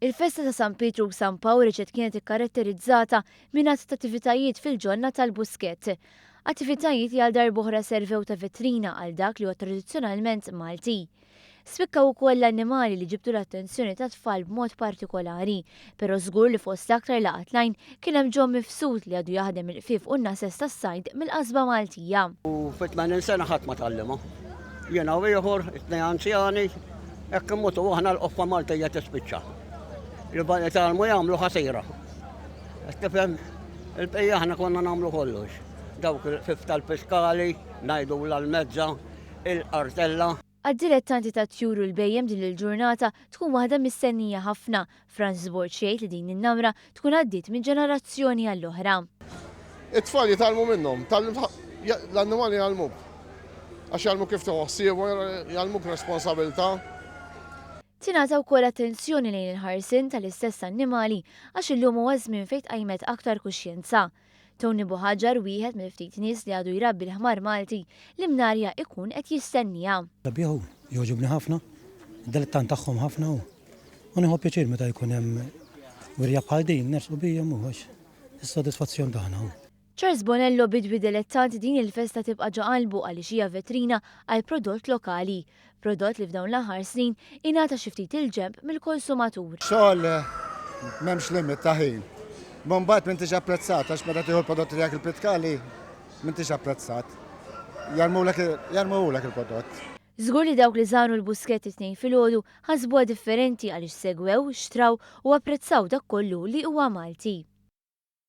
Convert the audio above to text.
Il-festa ta' San Pietru u San Pawl reġgħet kienet ikkaratterizzata minn għadd ta' attivitajiet fil-ġonna tal-Buskett. Attivitajiet li għal darb'oħra servew ta' vetrina għal dak li huwa tradizzjonalment Malti. Spikkaw ukoll l-annimali li ġibdu l-attenzjoni tat-tfal b'mod partikolari, però żgur li fost l-aktar laqat l-għajn kien hemm John Mifsud li għadu jaħdem il-qfief u n-nases tas-sajd mill-qasba Maltija. U fi 80 sena ħadd ma tgħallimha. Jiena u ieħor, it-tnejn anzjani, hekk immutu aħna l-qoffa Maltija tispiċċa. Li ba jitgħallmu jagħmlu ħasira. Qed tifhem? Il-bqija aħna konna nagħmlu kollox. Dawk il-qfif tal-piskali, ngħidu l-mezza, il-qartella. Għad-dilettanti tat-tjur u l-bhejjem din il-ġurnata tkun waħda mistennija ħafna. Francis Borg jgħid li din in-namra tkun għaddiet minn ġenerazzjoni għall-oħra. It-tfal jitgħallmu minnhom, l-annimali jgħallmuk. Għax jgħallmuk kif tieħu ħsiebhom, jgħallmuk responsabilità. Tingħata wkoll attenzjoni lejn il-ħarsien tal-istess annimali għax illum huwa żmien fejn tqajmet aktar kuxjenza. Tony Buhagiar wieħed mill-ftit nies li għadu jrabbi l-ħmar Malti li mnarja ikun qed jistenniha. Sabiħ hu, jogħġobni ħafna, dilettant tagħhom ħafna hu. U nieħu pjaċir meta jkun hemm wirja bħal din nersqu bihom hu għax is-sodisfazzjon tagħna hu. Charles Bonello bidwi dilettant din il-festa tibqa' ġo qalbu għaliex hija vetrina għall-prodott lokali. Prodott li f'dawn l-aħħar snin ingħata xi ftit il-ġenb mill-konsumatur. Xogħol m'hemmx limit ta' ħin. Imma mbagħad m'intix apprezzat għax meta tieħu l-prodotti tiegħek il-pritkali m'intix apprezzat. Jarmulek jarmuhulek il-prodott. Żgur li dawk li żaru l-Buskett it-Tnejn filgħodu ħasbuha differenti għaliex segwew, xtraw u apprezzaw dak kollu li huwa Malti.